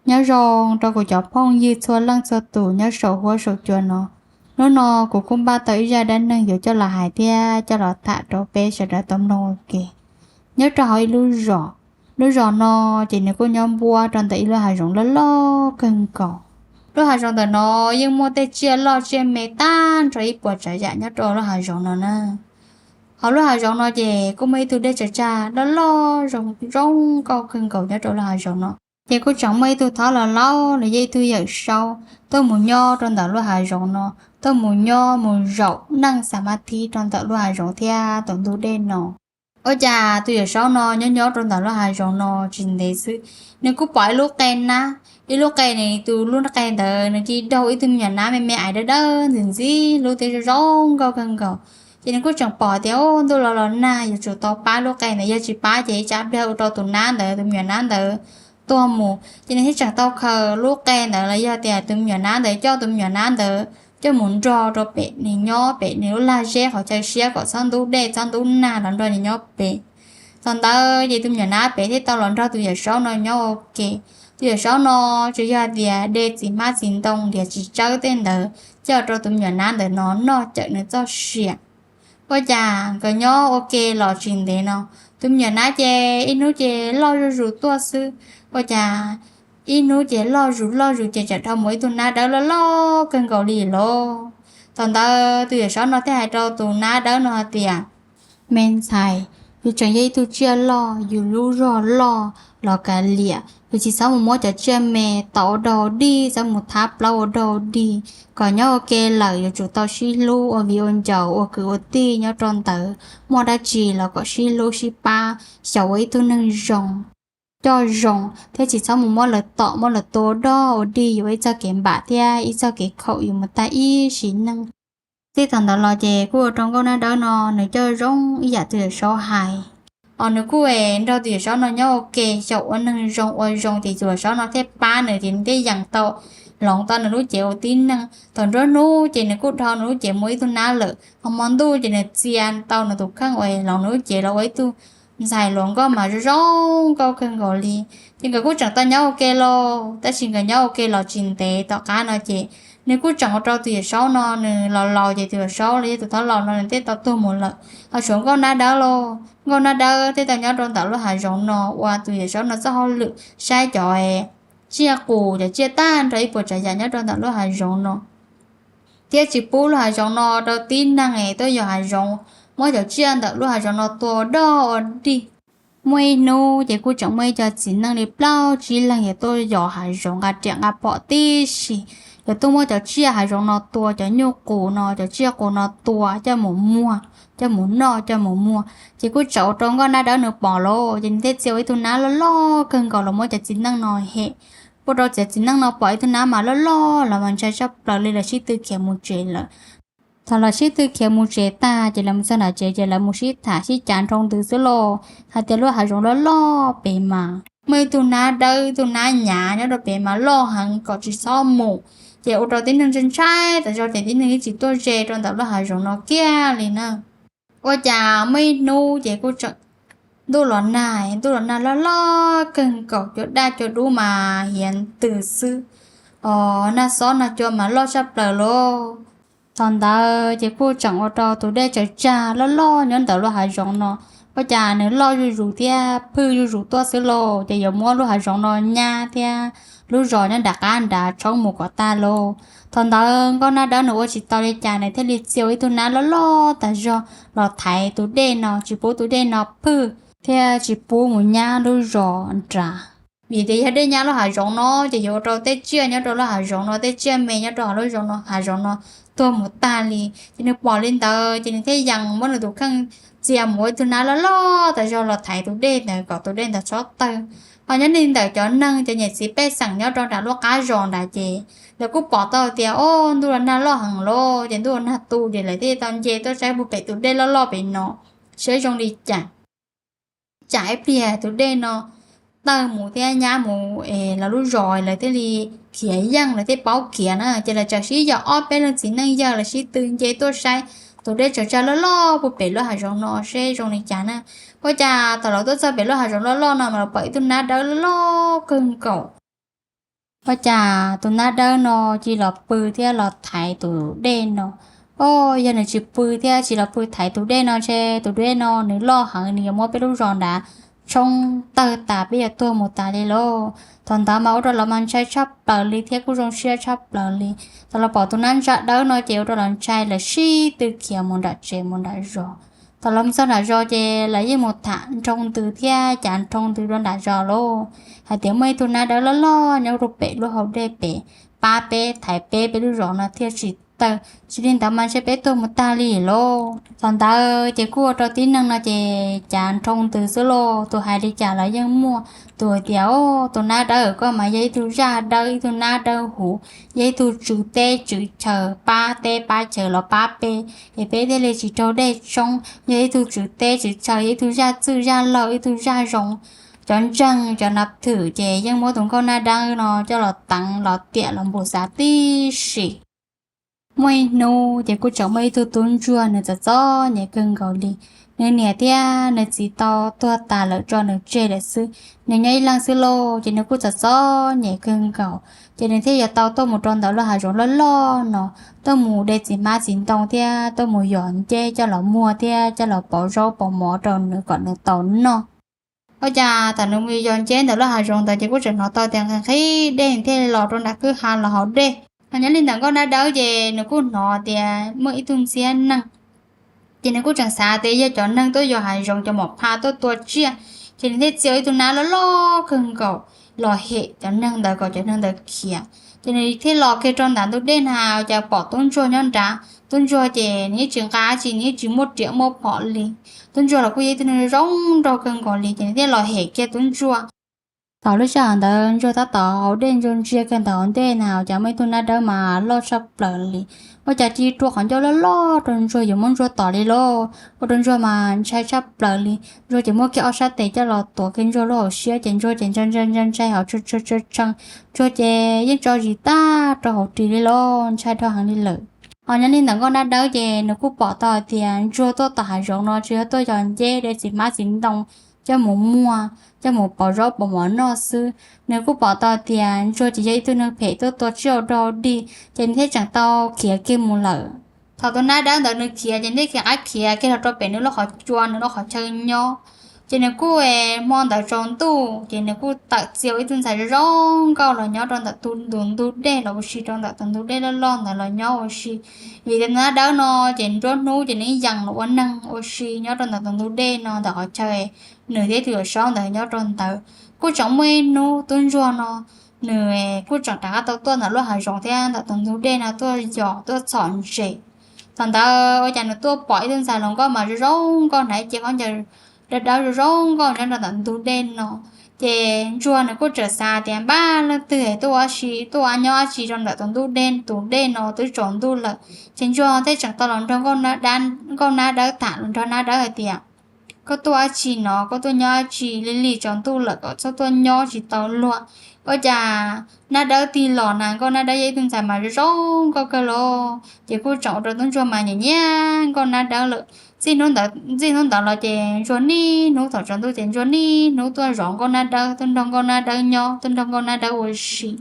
Nyob zoo rau kuv cov phooj ywg txhua leej txhua tus nyob saum huab saum cua no. Hnub no kuv kuj npaj tau ib zaj dab neeg yuav coj los hais thiab coj los tham rau peb sawv daws tau mloog ua ke. Nyob rau hauv ib lub zos, lub zos no ces nws kuj nyob npuab rau ntawm ib lub hav zoov loj loj kawg nkaus. Lub hav zoov ntawm no yeej muaj tej tsiaj loj tsiaj me tag nrho ib puas tsav yam nyob rau lub hav zoov no na. Hauv lub hav zoov no ces kuj muaj ib tug dej tsaws tsag loj loj zoo zoo nkauj kawg nkaus nyob rau lub hav zoov no. Ces kuj tseem muaj ib tug thab laus laus los yog ib tug yawm saub tuaj mus nyob rau ntawm lub hav zoov no, tuaj mus nyob mus zaum neej xa mab thib rau ntawm lub hav zoov thiab tus ntug dej no. Ua cas tus yawm saub no nyob nyob rau ntawm lub hav zoov no tsis ntev xwb, nws kuj pom ib lub qe nab, ib lub qe, nws tus lub qe ntawd nws cia li daug ib tug me nyuam nab me me ais dawb dawb ntxim ntxim hlub thiab zoo zoo nkauj kawg nkaus. Ces nws kuj tseem pom tias, o, ntuj los los nag, yuav tsum tau pab lub qe ntawd, yog tsis pab ces ib tsam pliag ua rau tus nab ntawd, tus me nyuam nab ntawd tuag mus. Ces nws thiaj tseem tau khaws lub qe ntawd los yog tias tus me nyuam nab ntawd, coj tus me nyuam nab ntawd coj mus nrog rau pem nws nyob, pem nws lub lag zeb qhov chaw siab kom txhob ntub dej txhob ntub nag los nrog nws nyob pem. Thaum ntawd ces tus me nyuam nab pem thiaj tau los nrog tus yawm saub no nyob ua ke. Tus yawm saub no tsuas yog tias de txiv hmab txiv ntoo nrhiav txiv tsawb tej ntawd coj rau tus me nyuam nab ntawd no noj cawm nws txoj sia. Ua cas nkawd nyob ua ke los tsis ntev no, tus me nyuam nab ces ib hnub ces loj zuj zus tuaj xwb. Ua cas ib hnub ces loj zus loj zus ces tseem dhau mus ib tug nab dawb loj loj kawg nkaus li lauj. Thaum ntawd tus yawm saub no thiaj hais rau tus nab dawb no hais tias, me ntxhais, yus tseem yog ib tug tsiaj loj, yus lub zog loj los kav liam, yus tsis txhob mus muab cov tsiaj me tom ua dog dig, txhob mus thab plaub ua dog dig. Kom nyob ua ke lawm yuav tsum tau sib hlub ua viv ua ncaus ua kwv ua tij nyob rau ntawd, muaj dab tsi los kom sib hlub sib pab, xyaum ua ib tug neeg zoo, coj zoo thiab tsis txhob mus muab lawv tom muab lawv tua ua dog ua dig, yuav ua ib txoj kev npam thiab ib txoj kev khaum yus mus tag ib sim neej. Txij thaum ntawd los ces kuj ua rau nkauj nab dawb no nws coj zoo ib yam tus yawm saub hais. Os, nws kuj nrog tus yawm saub no nyob ua ke xyaum ua neeg zoo ua zoo ces tus yawm saub no thiaj pab nws ces nws thiaj yees tau, hloov tau nws lub cev ua tib neeg. Thaum nruab hnub ces nws kuj dhau nws lub cev mus ib tug nab lawm. Ho hmo ntuj ces nws txia tau nws tus kheej uas hloov nws lub cev los ua ib tug ntxhais hluas nkauj mas zoo zoo nkauj kawg nkaus li. Ces nkawd kuj tseem tau nyob ua ke lauj, tab sis nkawd nyob ua ke los tsis ntev tom qab no ces nws kuj tseem ua rau tus yawm saub no nws los laus ces tus yawm saub los yog tus thab laus no nws thiaj tau tuag mus lawm. Ho tshuav nkauj nab dawb lauj, nkauj nab dawb thiaj tau nyob rau ntawm lub hav zoov no ua tus yawm saub no txoj hauj lwm saib cov tsiaj qus cov tsiaj tag nrho ib puas tsav yam nyob rau ntawm lub hav zoov no, thiab tsis pub lub hav zoov no rau tib neeg tuaj yos hav zoov, muab cov tsiaj ntawm lub hav zoov no tua ua dog ua dig. Muaj ib hnub ces kuj tseem muaj ib co txiv neej li plaub tsib leeg yuav tuaj yos hav zoov nqa riam nqa phom tib si, yuav tuaj muab cov tsiaj hav zoov no tua, cov nyuj qus no, cov tsiaj qus no tua coj mus muag, coj mus noj, coj mus muag. Ces kuj tseem ua rau nkauj nab dawb nws pom lauj, ces nws thiaj txia ua ib tug nab loj loj kawg nkaus los muab cov txiv neej no hem. Ua rau cov txiv neej no pom ib tug nab mas loj loj los mas ntshai tshaj plaws li, lawv sib tw khiav mus tsev lawm. Thaum lawv sib tw khiav mus tsev tag ces lawv mus txog nram tsev ces lawv mus sib tham sib cav nroo ntws xwb lauj, hais tias lub hav zoov loj loj pem mas muaj ib tug nab dawb ib tug nab nyav nyob rau pem mas loj heev kom tsis txhob mus. Ces ua rau tib neeg ntshai ntshai tas zog ces tib neeg yeej tsis tuaj ze rau ntawm lub hav zoov no kiag li na. Ua cas muaj ib hnub ces kuj tseem ntuj los nag, ntuj los nag loj loj kawg nkaus, cua daj cua dub mas hiav ntws xwb. Os, nag xob nag cua mas loj tshaj plaws lauj. Thaum ntawd ces kuj tseem ua rau tus dej tsaws tsag loj loj nyob ntawm lub hav zoov no, ua cas nws loj zuj zus thiab phwj zuj zus tuaj xwb lauj, ces yuav muab lub hav zoov no nyab thiab lub zos nyob nram qab nrad tshoob mus kom tag lauj. Thaum ntawd nkauj nab dawb nws ua tsis tau li cas nws thiaj li txia ua ib tug nab loj loj tas zog los thaiv tus dej no, tsis pub tus dej no phwj thiab tsis pub mus nyab lub zos nrad. Vim tias yog dej nyab lub hav zoov no ces yuav ua rau tej tsiaj nyob rau lub hav zoov no, tej tsiaj me nyob rau hauv lub zoov no, hav zoov no tuag mus tag li. Ces nws pom li ntawd ces nws thiaj yees muab nws tus kheej txia mus ua ib tug nab loj loj tas zog los thaiv tus dej ntawd kom tus dej ntawd txhob tawg. Ho nyob li ntawm cov neeg cov niam txiv pej xeem nyob rau nram lub qab zos nrad ces lawv kuj pom tau tias, o, ntuj los nag loj heev lauj, ces ntuj los nag tu ces lawv thiaj tau nce tuaj saib puag pem tus dej loj loj pem no saib zoo li cas. Tsam ib pliag tus dej no tawg mus thiab nyab mus es lawv lub zos lawv thiaj li khiav yeej, lawv thiaj paub khiav na. Ces lawv txawm sib yos ob peb leej txiv neej yawg, lawv sib tw nce tuaj saib tus dej tsaws tsag loj loj puag pem lub hav zoov no seb zoo li cas na. Ua cas thaum lawv tuaj txog pem lub hav zoov loj loj no mas lawv pom ib tug nab dawb loj loj kawg nkaus Ua cas tus nab dawb no cia li los pw thiab los thaiv tus dej no? Os, yog nws tsis pw thiab tsis los pw thaiv tus dej no ces tus dej no nws loj heev, nws yuav muab peb lub zos nrad tshoob tawg tas, peb yuav tuag mus tas li lauj. Thaum ntawd mas ua rau lawv mas ntshai tshaj plaws li thiab kuj zoo siab tshaj plaws li. Thaum lawv pom tus nab dawb no ces ua rau lawv ntshai, lawv sib tw khiav mus nram tsev mus nram zos. Thaum lawv mus txog nram zos ces lawv yeej mus tham nroo ntws thiab cav nroo ntws rau nram zos lauj, hais tias muaj ib tug nab dawb loj loj nyob rau pem lub hau dej pem, pab peb thaiv peb, peb lub zos no thiaj tsis tawg, tsis li ntawd mas ntshe peb tuag mus tag li lauj. Thaum ntawd ces kuj ua rau tib neeg no ces cav nroo ntws xwb lauj, tus hais li cas los yeej muaj. Tus hais tias, Os, tus nab dawb koj mas yog ib tug zaj dawb, ib tug nab dawb huv, yog ib tug tswv teb tswv chaw, pab teb pab chaw los pab peb, es peb thiaj li tsis raug dej tshoob. Yog ib tug tswv teb tswv chaw, yog ib tug zaj txwj zaj laug, ib tug zaj zoo. Cov ntseeg cov nav thwm ces yeej muab tus nkauj nab dawb no coj los teev los tiam los npus xav tib si. Muaj ib hnub ces kuj tseem muaj ib tug tub ntsuag, nws txom txom nyem kawg nkaus li. Nws niam thiab nws txiv tau tuag tas lawm tso nws tseg lawm xwb, nws nyob ib leeg xwb lauj, ces nws kuj txom txom nyem kawg nkaus. Ces nws thiaj yuav tau tuaj mus rau ntawm lub hav zoov loj loj no, tuaj mus de txiv hmab txiv ntoo thiab tuaj mus yos nceb coj los muag thiab coj los pov zaub pov mov rau nws kom nws tau noj. Ua cas thaum nws mus yos nceb ntawm lub hav zoov ntawd ces kuj tseem hnov tau tias nqhis nqhis dej thiaj los rau nram kwj ha los haus dej. Hos nyob li ntawm nkauj nab dawb ces nws kuj hnov tias muaj ib tug ntxhiab neeg. Ces nws kuj tseem xav tias yog cov neeg tuaj yos hav zoov, cov mom phaj tuaj tua tsiaj. Ces nws thiaj txia ib tug nab loj loj kawg nkaus los hem cov neeg ntawd kom cov neeg ntawd khiav. Ces nws thiaj los kiag rau ntawm ntug dej na, ua cas pom tub ntsuag nyob nrad. Tub ntsuag ces nws yeej tsis nqa dab tsi, nws yeej tsis muaj riam muaj phom li. Tub ntsuag los kuj yog ib tug neeg zoo nraug kawg nkaus li, ces nws thiaj los hem kiag tub ntsuag. Thaum lub sij hawm ntawd ntsuag tab tom haus dej, ntsuag ntsia kiag ntawm hauv ntej na, ua cas muaj ib tug nab dawb mas loj tshaj plaws li. Ua cas cia li rua qhov ncauj loj loj rau ntsuag yuav muab ntsuag tom li lauj. Ua rau ntsuag mas ntshai tshaj plaws li. Ntsuag ces muab kiag ob sab tes coj los tuav kiag ntsuag lub hauv siab, ces ntsuag ces ntshai ntshai ntshai ntshai hauv tshee tshee tshee. Ntsuag ces yeej tso zis tag rau hauv ris li lauj, ntshai dhau heev li lawm. Hos nyob li ntawm nkauj nab dawb ces nws kuj pom tau hais tias ntsuag tuaj tom hav zoov no tsis yog tuaj yos nceb de txiv hmab txiv ntoo coj mus muag, coj mus pov zaub pov mov noj xwb. Nws kuj pom tau tias ntsuag ces yog ib tug neeg phem tuaj tua tsiaj ua dog dig, ces nws thiaj tseem tau khiav kiag mus lawm. Thaum tus nab dawb ntawd nws khiav ces nws thiaj khiav qab khiav kiag los rau pem nws lub qhov tsua, nws lub qhov chaw nyob. Ces nws kuj, hmo ntawd tsaus ntuj ces nws kuj tawm txia ib tug ntxhais zoo zoo nkauj los nyob rau ntawm tus ntug dej los ua si, rau ntawm tus ntug dej loj loj ntawd los nyob ua si. Vim tias nab dawb no ces nruab hnub ces nws yeej los ua neeg ua si nyob rau ntawm tus ntug dej no ntawm qhov chaw nws thiab tus yawm saub ntawd nyob rau ntawd. Kuj tseem muaj ib hnub tub ntsuag no nws kuj tseem rov qab tau tuaj ntawm lub hav zoov thiab ntawm tus ntug dej no tuaj yos tuaj txhom ntses. Thaum ntawd ua cas nws tuaj pom ib tug ntxhais hluas nkauj mas zoo zoo nkauj hnav ib ce khaub ncaws dawb dawb zoo zoo nkauj nyob rau ntawm ntug dej no. Ces ntsuag nws kuj tseem xav tias npaj leej twg tuaj ua si, tuaj ua nyob ua si rau ntawm tus ntug dej, tus dej no twb tsaus ntuj lawm. Ces ntsuag thiaj tseem tau los nrog nkauj nab dawb tham, los nrog nab dawb hais tias, Koj tuaj ua tsi no? Koj tuaj nyob ua tsi? Lig lig tsaus ntuj lawm kom txhob tuaj nyob tsis tau luag. Ua cas nab dawb tig los na, nkauj nab dawb yog ib tug ntxhais mas zoo zoo nkauj kawg los. Ces kuj tseem ua rau tub ntsuag mas nyiam nyiam nkauj nab dawb lawm. Txij hnub ntawd los ces ntsuag niaj hnub thaum tsaus ntuj ces ntsuag niaj hnub tuaj zov nkauj nab dawb, tuaj nrog nkauj nab dawb nyob, tuaj nrog nkauj nab dawb ua si.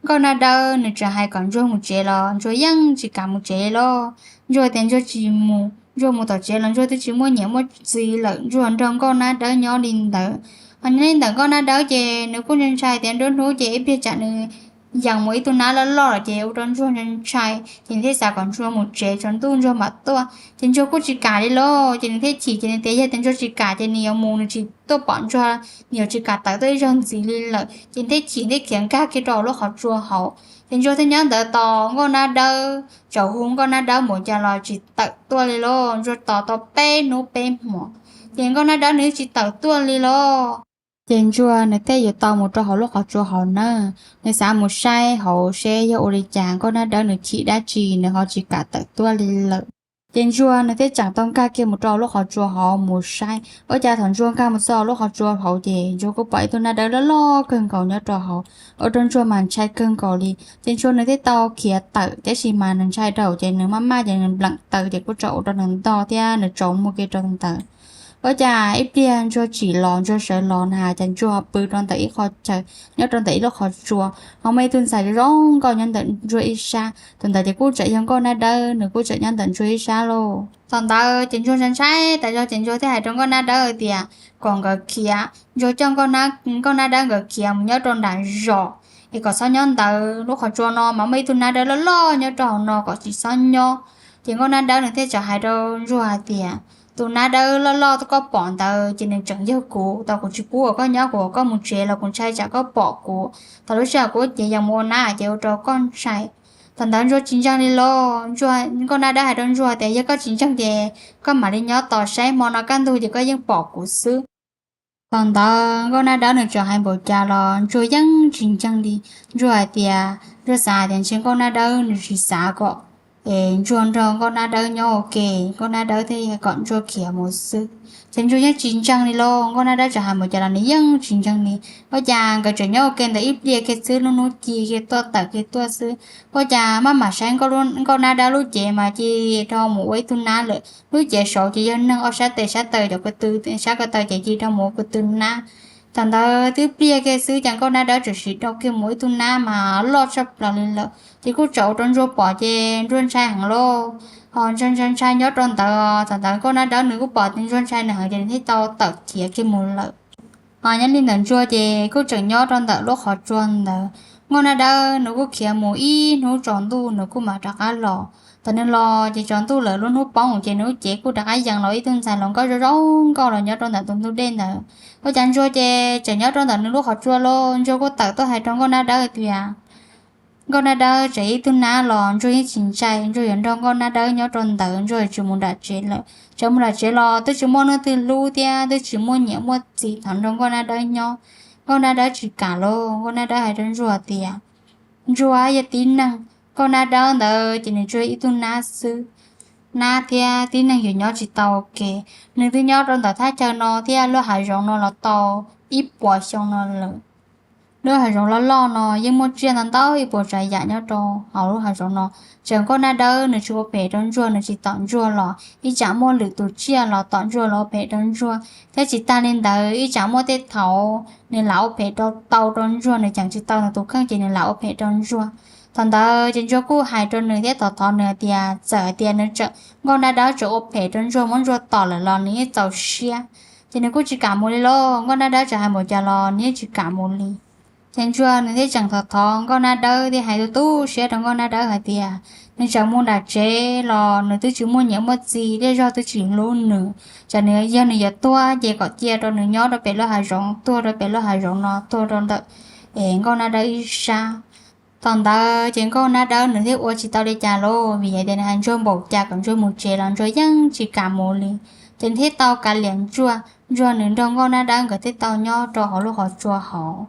Nkauj nab dawb nws tseem hais kom ntsuag mus tsev los ntsuag yeej tsis kam mus tsev los. Ntsuag tias ntsuag tsis mus, ntsuag mus tom tsev los ntsuag twb tsis muaj niam muaj txiv lawm, ntsuag nrog nkauj nab dawb nyob li ntawd. Hos nyob li ntawm nkauj nab dawb ces nws kuj ntshai ntshai tias nruab hnub ces ib pliag tsam nws yees mus ib tug nab loj loj lawm ces ua rau ntsuag ntshai ntshai, ces nws thiaj xav kom ntsuag mus tsev, tsaus ntuj ntsuag mam tuaj. Ces ntsuag kuj tsis kam li los, ces nws thiaj chim, ces nws tias yog tias ntsuag tsis kam ces nws yuav mus, nws tsis tuaj pom ntsuag, nws yuav tsis kam tawm tuaj ib zaug ntxiv li lawm. Ces nws thiaj chim thiaj khiav nkag kiag rau hauv lub qhov tsua hauv. Ces ntsuag thiaj nyob ntawd tos nkauj nab dawb, txawm hu nkauj nab dawb mus cas los tsis tawm tuaj li los. Ntsuag tos tau peb hnub peb hmo, ces nkauj nab dawb nws tsis tawm tuaj li los. Ces ntsuag nws thiaj yuav tau mus rau hauv lub qhov tsua hauv na. Nws xav mus saib hauv seb yog ua li cas nkauj nab dawb nws chim dab tsi nws ho tsis kam tawm tuaj li lawm. Ces ntsuag nws thiaj tseem tau nkag kiag mus rau hauv lub qhov tsua hauv mus saib. Ua cas thaum ntsuag nkag mus txog lub qhov tsua hauv ces ntsuag kuj pom ib tug nab dawb loj loj kawg nkaus nyob rau hauv, ua rau ntsuag mas ntshai kawg nkaus li. Ces ntsuag nws thiaj tau khiav tawm, tab sis mas nws ntshai dhau ces nws maj maj ces nws npleem taw ces kuj tseem ua rau nws ntog thiab nws tsaus muag kiag rau ntawd. Ua cas ib pliag ntsuag tsim los, ntsuag sawv los na cas ntsuag pw rau ntawm ib qho chaw nyob rau ntawm ib lub qhov tsua, ho muaj ib tug ntxhais zoo nkauj nyob ntawm ntsuag ib sab. Tus ntawd ces kuj tseem yog Nkauj Nab Dawb, nws kuj tseem nyob ntawm ntsuag ib sab lauj. Thaum ntawd ces ntsuag ntshai ntshai tas zog ces ntsuag thiaj hais rau Nkauj Nab Dawb tias kom nkawd khiav, ntsuag coj Nkauj Nab Dawb nkawd khiav mus nyob rau nram zos, es kom txhob nyob ntawd, lub qhov tsua no mas muaj ib tug nab dawb loj loj nyob rau hauv no, kom tsis txhob nyob. Ces Nkauj Nab Dawb nws thiaj txawm hais rau ntsuag hais tias, tus nab dawb loj loj koj pom ntawd ces nws tseem yog kuv, tau kuv tsis pub uas koj nyob, kuv uas koj mus tsev los kuv ntshai tsam koj pom kuv, thaum lub sij hawm kuv cev yas mus ua nab ces ua rau koj ntshai. Thaum ntawd ntsuag tsis ntseeg li lauj. Nkauj Nab Dawb hais rau ntsuag tias yog koj tsis ntseeg ces koj mam li nyob tos saib, hmo no kaj ntug ces koj yeej pom kuv xwb. Thaum ntawd Nkauj Nab Dawb nws tseem hais npaum cas los ntsuag yeej tsis ntseeg li. Ntsuag hais tias, ntsuag xav hais tias ntshe Nkauj Nab Dawb nws tsis xav kom es ntsuag nrog Nkauj Nab Dawb nyob ua ke, Nkauj Nab Dawb thiaj kom ntsuag khiav mus xwb. Ces ntsuag yeej tsis ntseeg li lauj, Nkauj Nab Dawb tseem hais npaum cas los nws yeej tsis ntseeg li. Ua cas nkawd tseem nyob ua ke ntawd ib pliag kiag xwb, lub hnub ci kiag tuaj tawm kiag tuaj xwb, ua cas maj mam saib Nkauj Nab Dawb lub cev mas ci dhau mus ua ib tug nab lawm, lub cev saud ces yog neeg, ob sab tes sab taw cov ko tw, sab ko taw ces ci dhau mus ua ko tw nab. Thaum ntawd twb pliag kiag xwb ces Nkauj Nab Dawb tseem siv dhau kiag mus ib tug nab mas loj tshaj plaws li lawm, ces kuj tseem ua rau ntsuag pom ces ntsuag ntshai heev lauj. Ho ntshai ntshai ntshai nyob rau ntawd, thaum ntawd Nkauj Nab Dawb nws kuj pom tias ntsuag ntshai nws heev ces nws thiaj tau tawm khiav kiag mus lawm. Ho nyob li ntawm ntsuag ces kuj tseem nyob rau ntawm lub qhov tsua ntawd. Nkauj Nab Dawb nws kuj khiav mus ib hnub tsaus ntuj nws kuj mam rov qab los. Thaum nws los ces tsaus ntuj lawm, lub hnub poob ces nws lub cev kuj rov qab yees los ib tug ntxhais hluas nkauj zoo zoo nkauj los nyob rau ntawm tus ntug dej ntawd. Ua cas ntsuag ces tseem nyob rau ntawm nws lub qhov tsua lauj, ntsuag kuj tawm tuaj hais rau Nkauj Nab Dawb tias, Nkauj Nab Dawb tseem ib tug nab los ntsuag yeej tsis ntshai, ntsuag yuav nrog Nkauj Nab Dawb nyob rau ntawd, ntsuag tsis mus nram tsev lawm. Tseem mus nram tsev los twb tsis muaj leej twg hlub thiab twb tsis muaj niam muaj txiv, thov nrog Nkauj Nab Dawb nyob. Nkauj Nab Dawb tsis kam lauj, Nkauj Nab Dawb hais rau ntsuag tias, ntsuag yog tib neeg, Nkauj Nab Dawb ntawd ces nws tsuas ib tug nab xwb, nab thiab tib neeg yuav nyob tsis tau ua ke. Nws twb nyob rau ntawm thaj chaw no thiab lub hav zoov no los tau ib puas xyoo no lawm. Lub hav zoov loj loj no yeej muaj tsiaj ntau ntau ib puas tsav yam nyob rau hauv lub hav zoov no. Txawm Nkauj Nab Dawb nws tsis ua phem rau ntsuag, nws tsis tom ntsuag los ib tsam muaj lwm tus tsiaj los tom ntsuag los ua phem rau ntsuag, thiab tsis tag li ntawd ib tsam muaj tej thaum nws lam ua phem rau tau rau ntsuag, nws ceem tsis tau nws tus kheej ces nws lam ua phem rau ntsuag. Thaum ntawd ces ntsuag kuj hais rau nws thiab thov thov nws tias txawm hais tias nws tseem, Nkauj Nab Dawb tseem ua phem rau ntsuag muab ntsuag tom lawm los nws yeej txaus siab. Ces nws kuj tsis kam mus li lauj, Nkauj Nab Dawb tseem hais npaum cas los nws yeej tsis kam mus li. Ces ntsuag nws thiaj tseem thov thov Nkauj Nab Dawb thiab hais tu tu siab rau Nkauj Nab Dawb hais tias nws tseem mus nram tsev los nws twb tsis muaj niam muaj txiv thiab zog twb tsis hlub nws. Txawm nws, yog nws yuav tuag ces kom cia rau nws nyob rau pem lub hav zoov, tuag rau pem lub hav zoov no, tuag rau ntawm es Nkauj Nab Dawb ib sab. Thaum ntawd ces Nkauj Nab Dawb nws thiaj ua tsis tau li cas lauj, vim hais tias nws hais ntsuag npaum cas kom ntsuag mus tsev los ntsuag yeej tsis kam mus li. Ces nws thiaj tau kav liam ntsuag, ntsuag nws nrog Nkauj Nab Dawb nkawd thiaj tau nyob rau hauv lub qhov tsua hauv.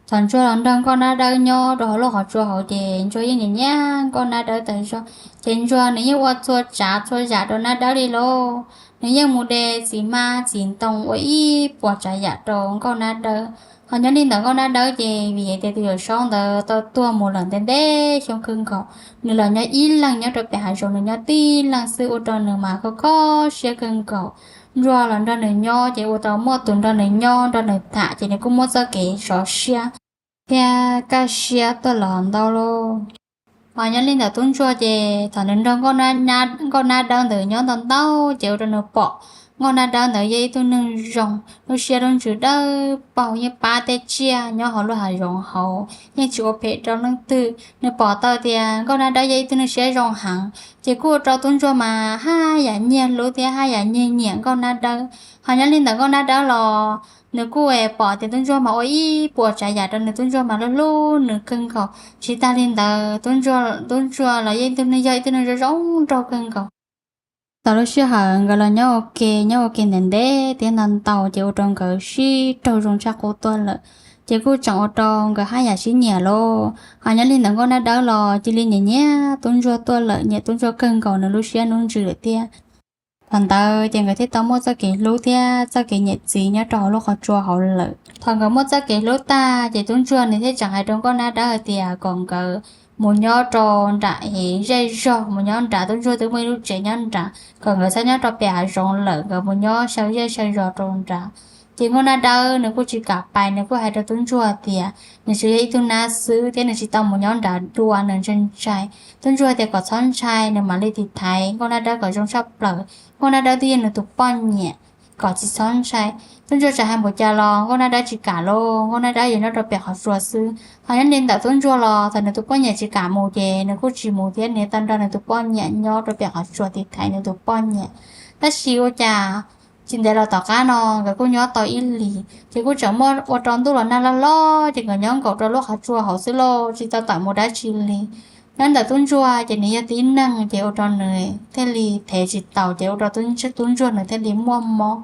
Thaum ntsuag los nrog Nkauj Nab Dawb nyob rau hauv lub qhov tsua hauv ces ntsuag yeej nyiam nyiam Nkauj Nab Dawb tas zog. Ces ntsuag nws yeej ua txhua tsav txhua yam rau Nab Dawb li lauj. Nws yeej mus de txiv hmab txiv ntoo ua ib puas tsav yam rau Nkauj Nab Dawb. Ho nyob li ntawm Nkauj Nab Dawb ces vim hais tias tus yawm saub ntawd tau tuag mus lawm ntev ntev xyoo kawg nkaus, nws los nyob ib leeg nyob rau pem hav zoov, nws nyob tib leeg xwb ua rau nws mas kho kho siab kawg nkaus. Ntsuag los nrog nws nyob ces ua rau muaj tus nrog nws nyob nrog nws tham ces nws kuj muaj txoj kev sov siab thiab kaj siab tuaj los ntau lauj. Ho nyob li ntawm tub ntsuag ces thaum nws nrog Nkauj Nab Dawb ntawd nyob ntau ntau ces ua rau nws pom Nkauj Nab Dawb ntawd yog ib tug neeg zoo, lub siab lub ntsws dawb paug, yeej pab tej tsiaj nyob hauv lub hav zoov hauv, yeej tsis ua phem rau leej twg. Nws pom tau tias Nkauj Nab Dawb yog ib tug neeg siab zoo heev, ces kuj ua rau tub ntsuag mas haj yam nyiag hlub thiab haj yam nyiag nyiam Nkauj Nab Dawb. Ho nyob li ntawm Nkauj Nab Dawb los nws kuj pom tias tub ntsuag mas ua ib puas tsav yam rau nws, tub ntsuag mas hlub hlub nws kawg nkaus. Tsis tas li ntawd tub ntsuag los yeej yog ib tug neeg zoo zoo nraug kawg nkaus. Thaum lub sij hawm nkawd los nyob ua ke, nyob ua ke ntev ntev thiab ntau ntau ces ua rau nkawd sib raug zoo tshaj qub tuaj lawm, ces kuj tseem ua rau nkawd haj yam sib nyiam lauj. Ho nyob li ntawm Nkauj Nab Dawb los cia li nyiam nyiam tub ntsuag tuaj lawm, nyiam tub ntsuag kawg nkaus, nws lub siab lub ntsws lawm thiab. Thaum ntawd ces nkawd thiaj tau muaj txoj kev hlub thiab txoj kev nyiam txiv nyob rau hauv lub qhov tsua hauv lawm. Thaum nkawd muaj txoj kev hlub tag ces tub ntsuag nws thiaj tseem hais rau Nkauj Nab Dawb hais tias kom nkawd mus nyob rau nram es zej zog, mus nyob nrad. Tub ntsuag twb muaj ib lub tsev nyob nrad, kom nkawd txhob nyob rau pem hav zoov lawm, nkawd mus nyob xyaw zej xyaw zos rau nrad. Ces Nkauj Nab Dawb nws kuj tsis kam pais, nws kuj hais rau tub ntsuag tias nws tsuas yog ib tug nab xwb thiab nws tsis tau mus nyob nrad dua, nws ntshai ntshai. Tub ntsuag tias kom txhob ntshai, nws mam li tiv thaiv Nkauj Nab Dawb kom zoo tshaj plaws. Nkauj Nab Dawb twb yog nws tus poj niam, kom tsis txhob ntshai. Tub ntsuag txawm hais npaum cas los Nkauj Nab Dawb tsis kam lauj, Nkauj Nab Dawb yuav nyob rau pem qhov tsua xwb. Ho nyob li ntawm tub ntsuag los thaum nws tus poj niam tsis kam mus ces nws kuj tsis mus thiab, nws tau nrog nws tus poj niam nyob rau pem qhov tsua tiv thaiv nws tus poj niam. Tab sis ua cas tsis ntev los tom qab no nkawd kuj nyob tau ib hlis ces kuj tseem muaj ua rau ntuj los nag loj loj ces nkawd nyob nkaum rau lub qhov tsua hauv xwb lauj, tsis tau tawm mus dab tsi li. Nyob ntawm tub ntsuag ces nws yog tib neeg ces ua rau nws thiaj li thev tsis taus ces ua rau tub ntsuag nws thiaj li muaj mob.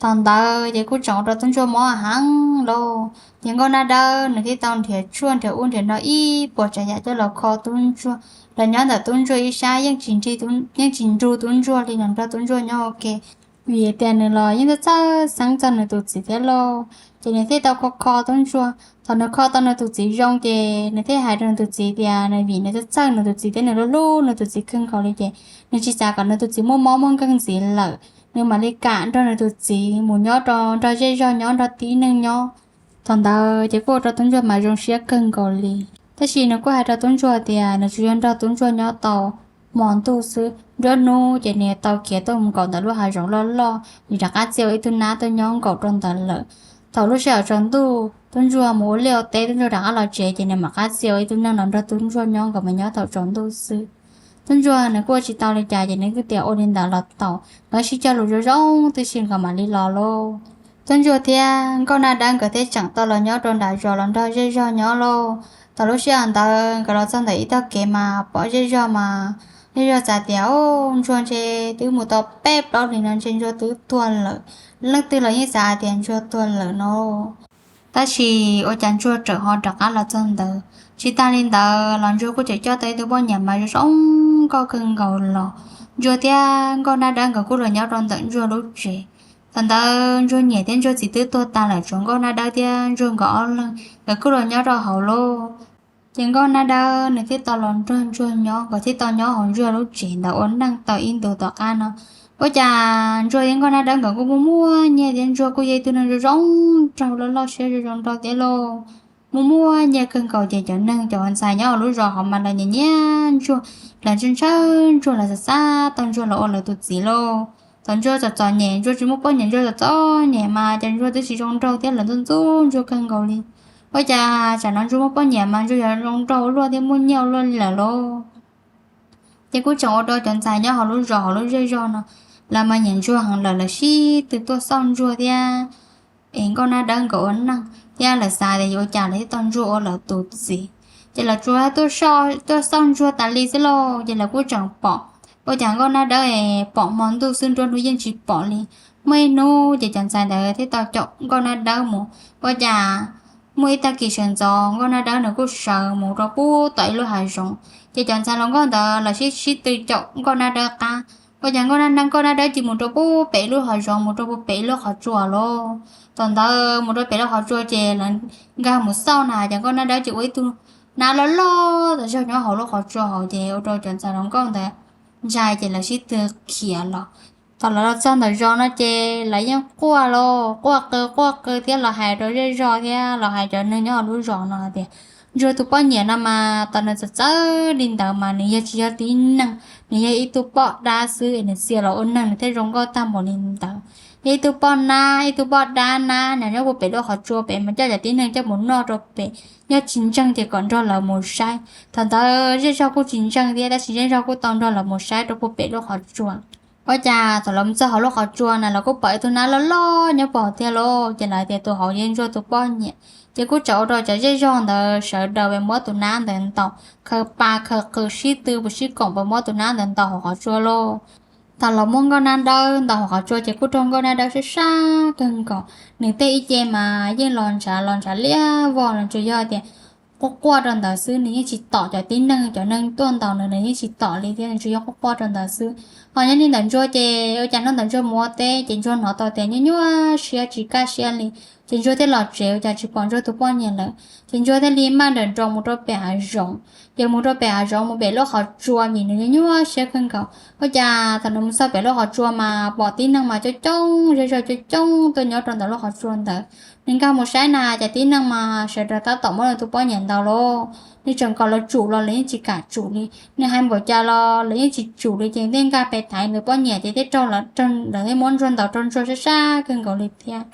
Thaum ntawd ces kuj tseem ua rau tub ntsuag mob heev lauj. Ces Nkauj Nab Dawb nws thiaj tau nrhiav tshuaj nrhiav ub nrhiav no ib puas tsav yam coj los kho tub ntsuag. Los nyob ntawm tub ntsuag ib sab, yeej tsis nrug tub ntsuag li, nws nrog tub ntsuag nyob ua ke. Vim tias nws los yeej txawj txawj xeeb txog nws tus txiv thiab lauj. Ces nws thiaj tau kho kho tub ntsuag. Thaum nws kho tau nws tus txiv zoo ces nws thiaj hais rau nws tus txiv tias nws vim nws txawj txawj nws tus txiv thiab nws hlub hlub nws tus txiv kawg nkaus li ces nws tsis xav kom nws tus txiv muaj mob muaj nkeeg ntxiv lawm, nws mam li kam nrog nws tus txiv mus nyob rau nrog zej zog nyob nrog tib neeg nyob. Thaum ntawd ces kuj ua rau tub ntsuag mas zoo siab kawg nkaus li. Tab sis nws kuj hais rau tub ntsuag tias nws tsuas yog nrog tub ntsuag nyob tau hmo ntuj xwb, nruab hnub ces nws tau khiav tuaj mus nkaum ntawm lub hav zoov loj loj, nws rov qab txia ua ib tug nab tuaj nyob nkaum rau ntawd lawm. Thaum lub sij hawm tsaus ntuj tub ntsuag mus ua liaj ua teb, tub ntsuag rov qab los tsev ces nws mam qab txia ua ib tug neeg los nrog tub ntsuag nyob, nkawd mas nyob thaum tsaus ntuj xwb. Tub ntsuag nws kuj tsis tau li cas ces nws kuj tias ua li ntawd los tau, nkawd sib cog lus zoo zoo tib si nkawd mam li los lauj. Tub ntsuag thiab Nkauj Nab Dawb nkawd thiaj tseem tau los nyob rau nram zos los nrog zej zog nyob lauj. Thaum lub sij hawm ntawd nkawd los txog ntawm ib tog kev mas pom zej zog mas zej zog xav tias, o, ntsuag ntshe twb mus tau peb plaub hlis no ntshe ntsuag twb tuag lawm. Leej twg los yeej xav hais tias ntsuag tuag lawm no. Tab sis ua cas ntsuag tseem ho rov qab los txog ntawd. Tsis tag li ntawd los ntsuag kuj tseem coj tau ib tug poj niam mas zoo zoo nkauj kawg nkaus los. Ntsuag thiab Nkauj Nab Dawb nkawd kuj los nyob rau ntawm ntsuag lub tsev. Thaum ntawd ntsuag niam thiab ntsuag txiv twb tuag tas lawm, tshuav Nkauj Nab Dawb thiab ntsuag nkawd ob leeg, nkawd kuj los nyob rau hauv lauj. Ces Nkauj Nab Dawb nws thiaj tau los nrog ntsuag nyob, nkawd thiaj tau nyob hauv ntsuag lub tsev ntawd ua neej tau ib ntus tom qab no. Ua cas ntsuag thiab Nkauj Nab Dawb nkawd kuj muaj muaj nyiaj thiab ntsuag kuj yog ib tug neeg zoo zoo nraug, loj loj siab zoo zoo nraug thiab lauj. Muaj muaj nyiaj kawg nkaus ces cov neeg cov ntxhais nyob hauv lub zos hauv mas lawv nyiam nyiam ntsuag, lawv ntshaw ntshaw ntsuag, lawv xav xav tau ntsuag los ua lawv tus txiv lauj. Thaum ntsuag txom txom nyem, ntsuag tsis muaj poj niam, ntsuag txom txom nyem mas ces ntsuag twb tsis zoo nraug thiab lawv ntxub ntxub ntsuag kawg nkaus li. Ua cas tsam no ntsuag muaj poj niam mas ntsuag yuav zoo nraug ua luaj thiab muaj nyiaj ua luaj li lawm lauj. Ces kuj tseem ua rau cov ntxhais nyob hauv lub zos hauv lub zej zog no, lawv mas nyiam ntsuag heev lawm, lawv sib tw tuaj xauj ntsuag thiab es Nkauj Nab Dawb nkawd ua neej thiab lawv xav tias yuav ua cas lawv thiaj tau ntsuag ua lawv tus txiv. Ces lawv tsuas tuaj xauj ntsuag tas li xwb lauj. Ces lawv kuj tseem pom, ua cas Nkauj Nab Dawb es pom hmo ntuj xwb, nruab hnub yeej tsis pom li. Muaj ib hnub ces cov ntxhais ntawd thiaj tau caum Nkauj Nab Dawb mus. Ua cas muaj ib tag kis sawv ntxov Nkauj Nab Dawb nws kuj sawv mus rau pub tom ib lub hav zoov, ces cov ntxhais hluas nkauj ntawd lawv sib sib tw caum Nkauj Nab Dawb qab. Ua cas Nkauj Nab, Nkauj Nab Dawb cia li mus rau pub pem ib lub hav zoov, mus rau pub pem ib lub qhov tsua lauj. Thaum ntawd mus rau pem lub qhov tsua ces lawv nkag mus xauj na, ces Nkauj Nab Dawb ces ua ib tug nab loj loj tas zog nyob hauv lub qhov tsua hauv, ces ua rau cov ntxhais hluas nkauj ntawd ntshai ces lawv sib tw khiav los. Thaum lawv los txog ntawm zos no ces lawv yeej quaj lauj, quaj qw quaj qw thiab los hais rau zej zog thiab los hais cov neeg nyob hauv lub zos no tias, ntsuag tus poj niam no mas tau nws txawv txawv li ntawd mas nws yog tsis yog tib neeg, nws yog ib tug poj dab xwb, nws txia los ua neeg nws thiaj zoo nkauj tag npaum li ntawd. Yog ib tug poj nab, ib tug poj dab nab nyob puag pem lub qhov tsua pem mas coj cov tib neeg coj mus noj rau pem, yog tsis ntseeg ces kom nrog lawv mus saib. Thaum ntawd zej zog kuj tsis ntseeg thiab, tab sis zej zog kuj tau nrog lawv mus saib rau puag pem lub qhov tsua. Ua cas thaum lawv mus txog hauv lub qhov tsua na lawv kuj pom ib tug nab loj loj nyob puag hauv thiab lauj, ces lawv tias tus hauv yog ntsuag tus poj niam. Ces kuj txawm ua rau cov zej zog ntawd sawv daws muab tus nab ntawd ntaus, khaws pa khaws qws sib tw puas sib koom puas muab tus nab ntawd ntaus hauv qhov tsua lauj. Thaum lawv muab Nkauj Nab Dawb ntaus hauv qhov tsua ces kuj raug Nkauj Nab Dawb sab sab kawg nkaus, nws tej ib ce mas yeej los ntshav los ntshav liab vog los tsuas yog tias quaj quaj rau ntawd xwb, nws yeej tsis tom cov tib neeg, cov neeg tuaj ntaus nws, nws yeej tsis tom li thiab, nws tsuas yog quaj quaj rau ntawd xwb. Ho nyob li ntawm ntsuag ces ua cas hnub ntawd ntsuag mus ua teb ces ntsuag hnov tau tias nyuaj nyuaj siab tsis kaj siab li, Ces Ntsuag thiaj los tsev ua cas tsis pom Ntsuag tus poj niam lawm. Ces Ntsuag thiaj li maj nrawm nroos mus rau pem hav zoov. Ces mus rau pem hav zoov mus pem lub qhov tsua vim nws nyuaj siab kawg nkaus. Ua cas thaum nws mus txog pem lub qhov tsua mas pom tib neeg mas coob coob zej zog coob coob tuaj nyob rau ntawm lub qhov tsua ntawd. Nws nkag mus saib na ces tib neeg mas sawv daws tab tom muab nws tus poj niam ntaus lawm. Nws tseem kom lawv tsum los lawv yeej tsis kam tsum li. Nws hais npaum cas los lawv yeej tsis tsum li ces thiaj nkag pem thaiv nws poj niam ces thiaj raug lawv thiaj muab Ntsuag ntaus raug Ntsuag sab sab kawg nkaus li thiab.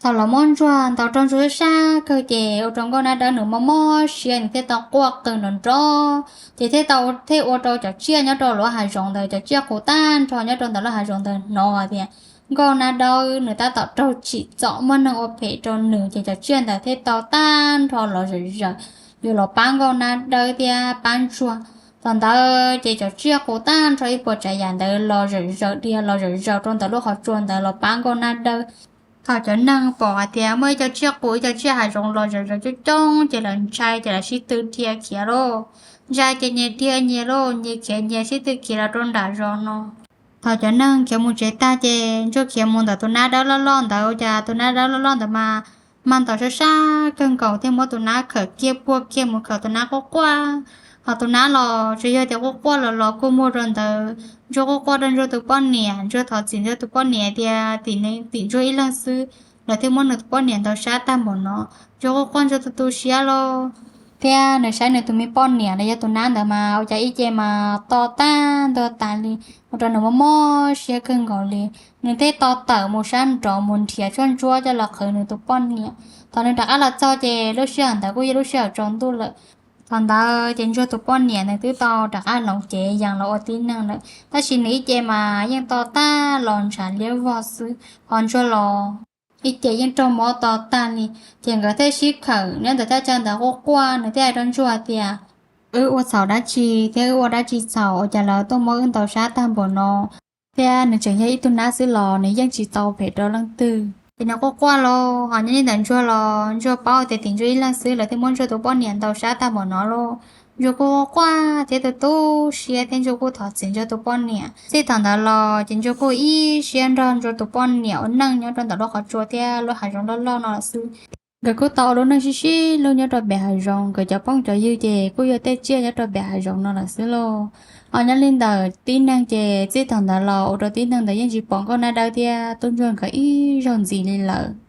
Thaum lawv muab Ntsuag ntaus raug Ntsuag sab sab kawg ces ua rau Nkauj Nab Dawb nws mob mob siab nws thiaj tau quaj qw nrov nrov. Ces thiaj tau thiaj ua rau cov tsiaj nyob rau lub hav zoov ntawd cov tsiaj qus tag nrho nyob rau ntawm lub hav zoov ntawd hnov tias Nkauj Nab Dawb nws tab tom raug tsim txom muaj neeg ua phem rau nws ces cov tsiaj ntawd thiaj tau tag nrho los zawm zaws yuav los pab Nkauj Nab Dawb thiab pab Ntsuag. Thaum ntawd ces cov tsiaj qus tag nrho ib puas tsav yam ntawd los zawm zaws dhia los zawm zaws rau ntawm lub qhov tsua ntawd los pab Nkauj Nab Dawb. Thaum cov neeg pom hais tias muaj ib co tsiaj qus ib co tsiaj hav zoov los zawm zaws coob coob ces lawv ntshai ces lawv sib tw dhia khiav lauj. Ntshai ces nyias dhia nyias lauj, nyias khiav nyias sib tw khiav los rau nram zos no. Thaum cov neeg khiav mus tsev tag ces Ntsuag khiav mus ntawm tus nab dawb loj loj ntawd, cas tus nab dawb loj loj ntawd mas mag ntaus sab sab kawg nkaus thiaj muab tus nab khawm kiag puag kiag mus khawm tus nab quaj quaj. Ho tus nab los tsis yog tias quaj quaj los los kuj muaj rau ntawd, Ntsuag quaj quaj rau Ntsuag tus poj niam, Ntsuag thov txim Ntsuag tus poj niam tias tim nws tim Ntsuag ib leeg xwb, lawv thiaj muab nws tus poj niam ntaus sab tag npaum no. Ntsuag quaj quaj Ntsuag tu tu siab lauj, thiab nws saib nws tus me poj niam los yog tus nab ntawd mas ua cas ib ce mas to tag ntuag tas li, ua rau nws mob mob siab kawg nkaus li. Nws thiaj tau tawm mus sab nraud mus nrhiav tshuaj ntsuab coj los qhwv nws tus poj niam. Thaum nws rov qab los txog ces lub sij hawm ntawd kuj yog lub sij hawm tsaus ntuj lawm. Thaum ntawd ces Ntsuag tus poj niam nws twb tau rov qab hloov cev yees los ua tib neeg lawm, tab sis nws ib ce mas yeej to tag los ntshav liab vog xwb, ho Ntsuag los ib ce yeej raug mob to tag li. Ces nkawd thiaj sib khawm nyob ntawm thaj chaw ntawd quaj quaj, nws thiaj hais rau Ntsuag tias, wb ua txhaum dab tsi thiab wb ua dab tsi txhaum ua cas lawv tuaj muab wb ntaus sab tag npaum no, thiab nws tseem yog ib tug nab xwb los nws yeej tsis tau phem rau leej twg. Ces nws quaj quaj lauj, ho nyob li ntawm Ntsuag los Ntsuag paub tias tim Ntsuag ib leeg xwb lawv thiaj muab Ntsuag tus poj niam ntaus sab tag npaum no lauj. Ntsuag kuj quaj quaj thiab tu tu siab thiab Ntsuag kuj thov txim Ntsuag tus poj niam. Txij thaum ntawd los ces Ntsuag kuj ib siab nrog Ntsuag tus poj niam ua neej nyob rau ntawm lub qhov tsua thiab lub hav zoov loj loj no lawm xwb. Nkawd kuj tau ua lub neej sib sib hlub nyob rau pem hav zoov, nkawd cov phooj cov ywg ces kuj yog tej tsiaj nyob rau pem hav zoov no lawm xwb lauj. Ho nyob li ntawm tib neeg ces txij thaum ntawd los ua rau tib neeg ntawd yeej tsis pom Nkauj Nab Dawb thiab Tub Ntsuag nkawd ib zaug ntxiv li lawm.